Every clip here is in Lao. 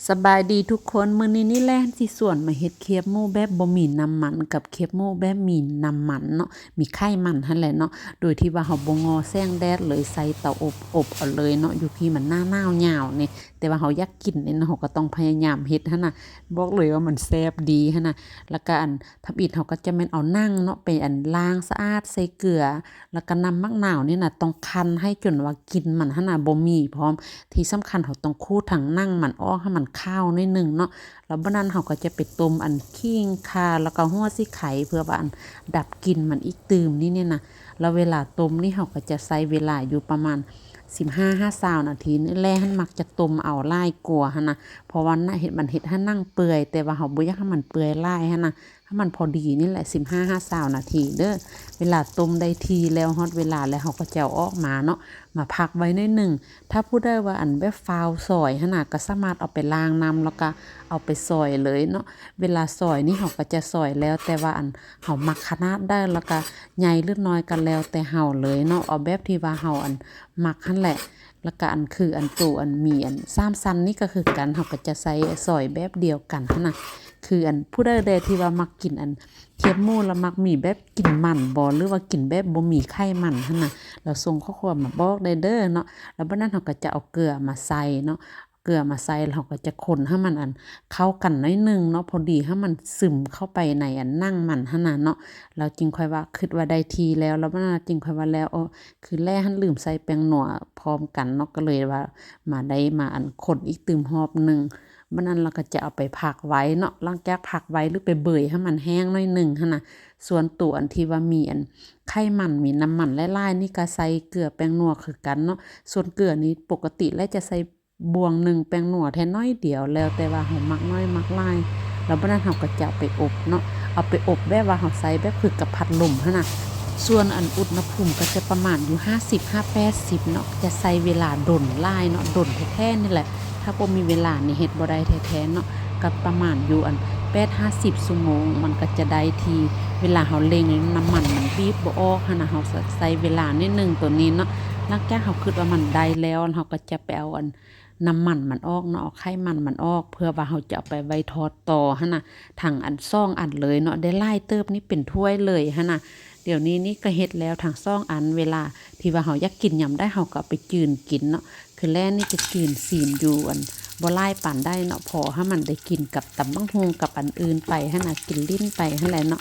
ສະບາຍດີທຸກຄົນ, ມື້ນີ້ນີ້ແຫຼະຊິຊວນມາເຮັດຄຽບໝູແບບບໍ່ມີນ້ຳມັນ ກັບຄຽບໝູແບບມີນ້ຳມັນເນາະ, ມີໄຂມັນຫັ້ນແຫຼະເນາະ, ໂດຍທີ່ວ່າເຮົາບໍ່ງໍແສງແດດເລີຍ, ໃສ່ເຕົາອົບ ອົບເອົາເລີຍເນາະ. ຢູ່ພີ້ມັນໜ້າໜາວຍາວນີ້ ແຕ່ວ່າເຮົາຢາກກິນນີ້ເນາະ, ເຮົາກໍຕ້ອງພະຍາຍາມເຮັດຫັ້ນນະ, ບອກເລີຍວ່າມັນແຊບດີຫັ້ນນະ. ແລ້ວກະອັນ ທຳອິດເຮົາກໍຈະແມ່ນເອົາໜັງເນາະ ໄປອັນລ້າງສະອາດໃສ່ເກືອ ແລ້ວກໍນ້ຳໝາກນາວນີ້ນະ ຕ້ອງຄັ້ນໃຫ້ຈົນວ່າກິ່ນມັນຫັ້ນນະບໍ່ມີພ້ອມ. ທີ່ສຳຄັນເຮົາຕ້ອງຂູດທັງໜັງມັນອອກໃຫ້ມັນຂາວໜ້ອຍໜຶ່ງເນາະ. ແລ້ວບາດນັ້ນເຮົາກໍຈະໄປຕົ້ມອັນຂີງຂ່າ ແລ້ວກໍຫົວສີໄຄ ເພື່ອວ່າອັນດັບກິ່ນມັນອີກຕື່ມນີ້ນີ້ນະ. ແລ້ວເວລາຕົ້ມນີ້ເຮົາກໍຈະໃຊ້ເວລາຢູ່ປະມານສິບຫ້າຫາຊາວນາທີນີ້ແຫຼະ. ຫັ້ນມັກຈະຕົ້ມເອົາຫຼາຍກວ່າຫັ້ນນະ ເພາະວ່ານະ ເຮັດ ມັນເຮັດໃຫ້ໜັງເປື່ອຍ, ແຕ່ວ່າເຮົາບໍ່ຢາກໃຫ້ມັນເປື່ອຍຫຼາຍຫັ້ນນະ. ໃຫ້ມັນພໍດີນີ້ແຫຼະ ສິບຫ້າຫາຊາວນາທີເດີ້. ເວລາຕົ້ມໄດ້ທີ່ແລ້ວ ຮອດເວລາແລ້ວ ເຮົາກໍຈະເອົາອອກມາເນາະ ມາພັກໄວ້ໜ້ອຍໜຶ່ງ. ຖ້າຜູ້ໃດວ່າອັນແບບຟ້າວຊອຍຫັ້ນນະ ກໍສາມາດເອົາໄປລ້າງນ້ຳ ແລ້ວກໍເອົາໄປຊອຍເລີຍເນາະ. ເວລາຊອຍນີ້ເຮົາກໍຈະຊອຍແລ້ວແຕ່ວ່າອັນເຮົາມັກຂະໜາດໃດ ແລ້ວກໍໃຫຍ່ຫຼືນ້ອຍກໍແລ້ວແຕ່ເຮົາເລີຍເນາະ. ເອົາແບບທີ່ວ່າເຮົາອັນມັກຫັ້ນແຫຼະ. ແລ້ວກະອັນຄືອັນໂຕອັນມີອັນສາມຊັ້ນນີ້ກໍຄືກັນ ເຮົາກໍຈະໃສ່ຊອຍແບບດຽວກັນຫັ້ນນະ. ຄືອັນຜູ້ໃດແດ່ທີ່ວ່າມັກກິນອັນຄຽບໝູ ແລ້ວມັກມີແບບກິນມັນບໍ່ ຫຼືວ່າກິນແບບບໍ່ມີໄຂມັນຫັ້ນນະ ແລ້ວສົ່ງຂໍ້ຄວາມມາບອກໄດ້ເດີ້ເນາະ. ແລ້ວບາດນັ້ນເຮົາກໍຈະເອົາເກືອມາໃສ່ເນາະ, ເກືອມາໃສ່ ແລ້ວເຮົາກໍຈະຄົນໃຫ້ມັນອັນເຂົ້າກັນໜ້ອຍໜຶ່ງເນາະ ພໍດີໃຫ້ມັນຊຶມເຂົ້າໄປໃນອັນໜັງມັນຫັ້ນນະເນາະ. ແລ້ວຈຶ່ງຄ່ອຍວ່າຄິດວ່າໄດ້ທີ່ແລ້ວ ແລ້ວບາດນັ້ນຈຶ່ງຄ່ອຍວ່າແລ້ວ ເອີ ຄືແລະຫັ້ນລືມໃສ່ແປ້ງນົວພ້ອມກັນເນາະ ກໍເລີຍວ່າມາໄດ້ມາອັນຄົນອີກຕື່ມຮອບໜຶ່ງ. ບາດນັ້ນເຮົາກໍຈະເອົາໄປພັກໄວ້ເນາະ, ຫຼັງຈາກພັກໄວ້ ຫຼືໄປເບີຍໃຫ້ມັນແຫ້ງໜ້ອຍໜຶ່ງຫັ້ນນະ. ສ່ວນໂຕອັນທີ່ວ່າມີອັນໄຂມັນ ມີນ້ຳມັນຫຼາຍໆນີ້ ກໍໃສ່ເກືອແປ້ງນົວຄືກັນເນາະ. ສ່ວນເກືອນີ້ປົກກະຕິແລະຈະໃສ່ບ່ວງໜຶ່ງແປ້ງນົວແທ້ໜ້ອຍດຽວ ແລ້ວແຕ່ວ່າເຮົາມັກໜ້ອຍມັກຫຼາຍ. ແລ້ວບາດນັ້ນເຮົາກໍຈະເອົາໄປອົບເນາະ, ເອົາໄປອົບແບບວ່າເຮົາໃສ່ແບບຄືກັບພັດລົມຫັ້ນນະ. ສ່ວນອັນອຸນຫະພູມກໍຈະປະມານຢູ່ຫ້າສິບຫາແປດສິບເນາະ, ຈະໃຊ້ເວລາດົນຫຼາຍເນາະ, ດົນແທ້ໆນີ້ແຫຼະ. ຖ້າບໍ່ມີເວລານີ້ເຮັດບໍ່ໄດ້ແທ້ໆເນາະ. ກໍປະມານຢູ່ອັນແປດຫາສິບຊົ່ວໂມງ ມັນກໍຈະໄດ້ທີ່ ເວລາເຮົາເລັ່ງ ນ້ຳມັນມັນບີບບໍ່ອອກຫັ້ນນະ, ເຮົາໃຊ້ເວລາໜ້ອຍໜຶ່ງໂຕນີ້ເນາະ. ຫຼັງຈາກເຮົາຄິດວ່າມັນໄດ້ແລ້ວ ເຮົາກໍຈະໄປເອົາອັນ ນ້ຳມັນມັນອອກເນາະ, ເອົາໄຂມັນມັນອອກ ເພື່ອວ່າເຮົາຈະເອົາໄປໄວ້ທອດຕໍ່ຫັ້ນນະ, ທັງອັນສອງອັນເລີຍເນາະ, ໄດ້ຫຼາຍເຕີບນີ້ ເປັນຖ້ວຍເລີຍຫັ້ນນະ. ດຽວນີ້ນີ້ກໍເຮັດແລ້ວທັງສອງອັນ, ເວລາທີ່ວ່າເຮົາຢາກກິນຍາມໃດ ເຮົາກໍເອົາໄປຈືນກິນເນາະ. ຄືແລະນີ້ຈະຈືນຊີມຢູ່ອັນບໍ່ຫຼາຍປານໃດເນາະ, ພໍໃຫ້ມັນໄດ້ກິນກັບຕຳບັກຫຸ່ງກັບອັນອື່ນໄປຫັ້ນນະ, ກິນຫຼິ້ນໄປຫັ້ນແຫຼະເນາະ.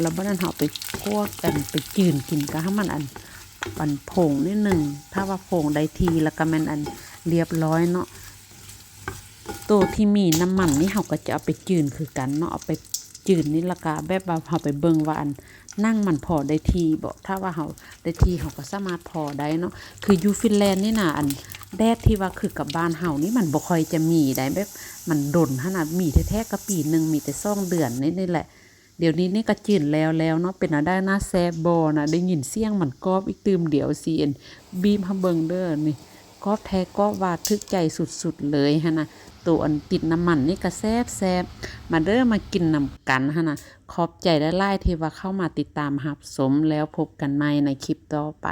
ແລ້ວບາດນັ້ນເຮົາໄປພວກອັນໄປຈືນກິນກໍໃຫ້ມັນອັນ ອັນຜົງນິດໜຶ່ງ, ຖ້າວ່າຜົງໄດ້ທີ່ແລ້ວກໍແມ່ນອັນລຽບຮ້ອຍເນາະ. ໂຕທີ່ມີນ້ຳມັນນີ້ເຮົາກໍຈະເອົາໄປຈືນຄືກັນເນາະ, ເອົາໄປຈືນນີ້ແລ້ວກໍແບບວ່າເຮົາໄປເບິ່ງວ່າອັນໜັງມັນພໍໄດ້ທີ່ບໍ່, ຖ້າວ່າເຮົາໄດ້ທີ່ເຮົາກໍສາມາດພໍໄດ້ເນາະ. ຄືຢູ່ຟິນແລນນີ້ນະ ອັນແດດທີ່ວ່າຄືກັບບ້ານເຮົານີ້ມັນບໍ່ຄ່ອຍຈະມີໃດ໋, ແບບມັນດົນຫັ້ນນະ, ມີແທ້ໆກໍປີໜຶ່ງມີແຕ່ສອງເດືອນນີ້ ນີ້ແຫຼະ. ດຽວນີ້ນີ້ກໍຈືນແລ້ວແລ້ວເນາະ, ເປັນແນວໃດນະ ແຊບບໍ່ນະ? ໄດ້ຍິນສຽງມັນກອບອີກຕື່ມດຽວ ຊິອັນບີບໃຫ້ເບິ່ງເດີ້ນີ້, ກອບແທ້ກອບວ່າ ຖືກໃຈສຸດໆເລີຍຫັ້ນນະ. ໂຕອັນຕິດນ້ຳມັນນີ້ກໍແຊບໆ, ມາເດີ້ ມາກິນນຳກັນຫັ້ນນະ. ຂອບໃຈຫຼາຍໆທີ່ວ່າເຂົ້າມາຕິດຕາມຮັບຊົມ, ແລ້ວພົບກັນໃໝ່ໃນຄລິບຕໍ່ໄປ.